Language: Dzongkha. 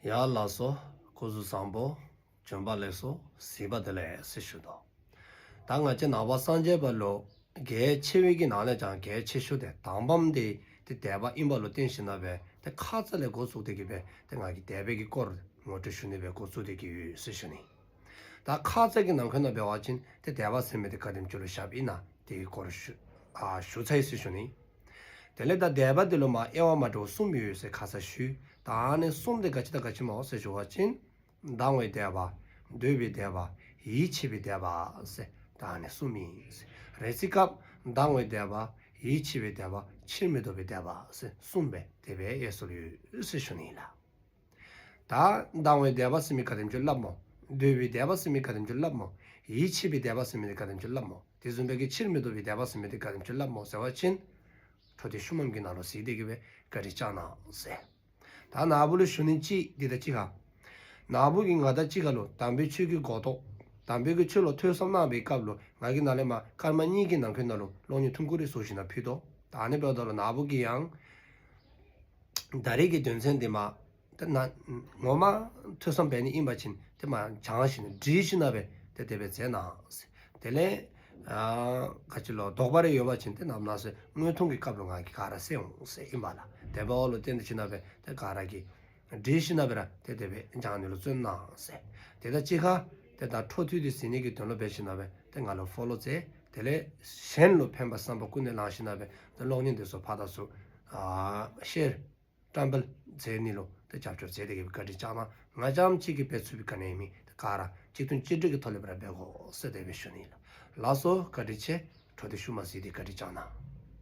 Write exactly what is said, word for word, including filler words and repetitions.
ཡ་ལགས་སོ། སྐུ་གཟུགས་བཟང་པོ། བྱོན་པ་ལེགས་སོ། གཟིགས་པ་བདེ་ལེགས་ཟེར་ཞུ་དོ། ད་ང་བཅས་ནང་པ་སངས་རྒྱས་པ་ལུ་གལ་ཆེ་བའི་གི་ནང་ལས་ཀྱང་གལ་ཆེ་ཤོས་དེ་དང་པམ་དེ་དེ་དད་པ་ཨིན་པ་ལུ་བརྟེན་ཞིནམ་ལས་དེ་ཁ་ཙ་ལས་འགོ་བཙུགས་ཏེ་གི་སྦེ་དེ་ང་གིས་དད་པའི་གི་སྐོར་ངོ་སྤྲོད་ཞུ་ནི་སྦེ་འགོ་བཙུགས་ཏེ་གི་ཡོད་ཟེར་ཞུ་ནི། ད་ཁ་ཙ་གི་ནང་འཁོད་ནང་འབད་བ་ཅིན་དེ་དད་པ་ཟེར་མི་དེ་ག་དེམ་ཅིག་ལུ་བཞགཔ་ཨིན་ན་དེ་གི་སྐོར་ཞུ་ཨ་ཞུ་ཚར་ཡི་ཟེར་ཞུ་ནི། དེ་ལས་ད་དད་པ་དེ་ལུ་མ་དབྱེ་བ་མ་འདྲཝ་གསུམ་ཡོད་ཟེར་ཁ་ཙ་ཞུ། ད་ཨ་ནི་གསུམ་དེ་ག་ཅི་དང་ག་ཅི་སྨོ་ཟེར་ཞུ་བ་ཅིན། དང་བའི་དད་པ། འདོད་པའི་དད་པ། ཡིད་ཆེས་པའི་དད་པ་ཟེར་ད་ཨ་ནི་གསུམ་ཨིན་ཟེར། རེ་ཅིག་སྐབས་དང་བའི་དད་པ། ཡིད་ཆེས་པའི་དད་པ། ཕྱིར་མི་ལྡོག་པའི་དད་པ་ཟེར་གསུམ་སྦེ་དེ་སྦེ་དབྱེ་སྲོལ་ཡོད་ཟེར་ཞུ་ནི་ལགས། ད་དང་བའི་དད་པ་ཟེར་མི་ག་དེམ་ཅིག་སླབ་སྨོ། འདོད་པའི་དད་པ་ཟེར་མི་ག་དེམ་ཅིག་སླབ་སྨོ། ཡིད་ཆེས་པའི་དད་པ་ཟེར་མི་དེ་ག་དེམ་ཅིག་སླབ་སྨོ། དེ་བཟུམ་སྦེ་གི་ཕྱིར་མི་ལྡོག་པའི་དད་པ་ཟེར་མི་དེ་ག་དེམ་ཅིག་སླབ་སྨོ་ཟེར་བ་ཅིན། འཕྲོ་འདི་ཤུལ་མམ་གི་ནང་ལུ་གཟིགས་ཏེ་གི་སྦེ་བཀའ་དྲིན་བསྐྱང་གནང་ཟེར། ད་ན་བུ་ལུ་ཞུ་ནི་ཅིག་འདི་དང་གཅིག་ཁར། ན་བུ་གིས་ང་དང་གཅིག་ཁར་ལུ་དམ་པའི་ཆོས་ཀྱི་གོ་རྟོགས། དམ་པའི་གི་ཆོས་ལུ་ཐོས་བསམ་གནང་བའི་སྐབས་ལུ་ང་གིས་ནཱ་ལས་མར་སྐར་མ་གཉིས་ཀྱི་ནང་འཁོད་ནང་ལུ་གློག་བརྙན་ཐུང་ཀུ་རེ་བཟོ་ཞིནམ་ལས་ཕུལ་དོ། ད་ཨ་ནི་འབདཝ་ད་ལུ་ན་བུ་གིས་ཡང་ད་རེས་ཀྱི་དོན་ཚན་འདི་མ་ཏེ་ན་ངོ་མ་ཐོས་བསམ་འབད་ནི་ཨིན་པ་ཅིན་ཏེ་མ་སྦྱང་ཞིནམ་ལས་འབྲི་ཞིནམ་ལས་སྦེ་ཏེ་དེ་སྦེ་མཛད་གནང་ཟེར། དེ་ལས་ཨ་ག་ཅི་ལོ་དོགས་པ་རེ་ཡོད་པ་ཅིན་ཏེ་ནམ་ན་ཟེར་དངོས་མཐོང་གི་སྐབས་ལུ་ང་གིས་ག་ར་སེལ་འོང་ཟེར་ཨིན་པས་ལགས། དེ་འབདཝ་ལུ་བརྟེན་ཏེ་ཞིནམ་ལས་སྦེ་ཏེ་ག་ར་གིས་འབྲི་ཞིནམ་ལས་སྦེ་ར་ཏེ་དེ་སྦེ་སྦྱང་ནི་ལུ་བརྩོན་གནང་ཟེར། དེ་དང་གཅིག་ཁར་ཏེ་ད་འཕྲོ་མཐུད་དེ་གཟིགས་ནི་གི་དོན་ལུ་འབད་ཞིནམ་ལས་སྦེ་ཏེ་ང་ལུ་ཕོ་ལོ་མཛད། དེ་ལས་གཞན་ལུ་ཕན་པ་བསམ་པ་ཀུན་ནས་བླངས་ཞིནམ་ལས་སྦེ་ཏེ་གློག་བརྙན་དེ་ཚུ་ཕར་དང་ཚུར་ཨ་ཤེར་བཀྲམ་སྤེལ་མཛད་ནི་ལུ་ཏེ་རྒྱབ་སྐྱོར་མཛད་དེ་གི་སྦེ་བཀའ་དྲིན་བསྐྱང་གནང་། ང་རྐྱངམ་གཅིག་གིས་འབད་ཚུགས་པའི་ག་ནི་མེད། ཏེ་ག་ར་གཅིག་མཐུན་གཅིག་སྒྲིལ་གྱི་ཐོག་ལས་སྦེ་ར་འབད་དགོ་ཟེར་དེ་སྦེ་ཞུ་ནི་ལགས། ལགས་སོ། བཀའ་དྲིན་ཆེ། འཕྲོ་འདི་ཤུལ་མམ་གཟིགས་ཏེ་བཀའ་དྲིན་བསྐྱང་གནང་།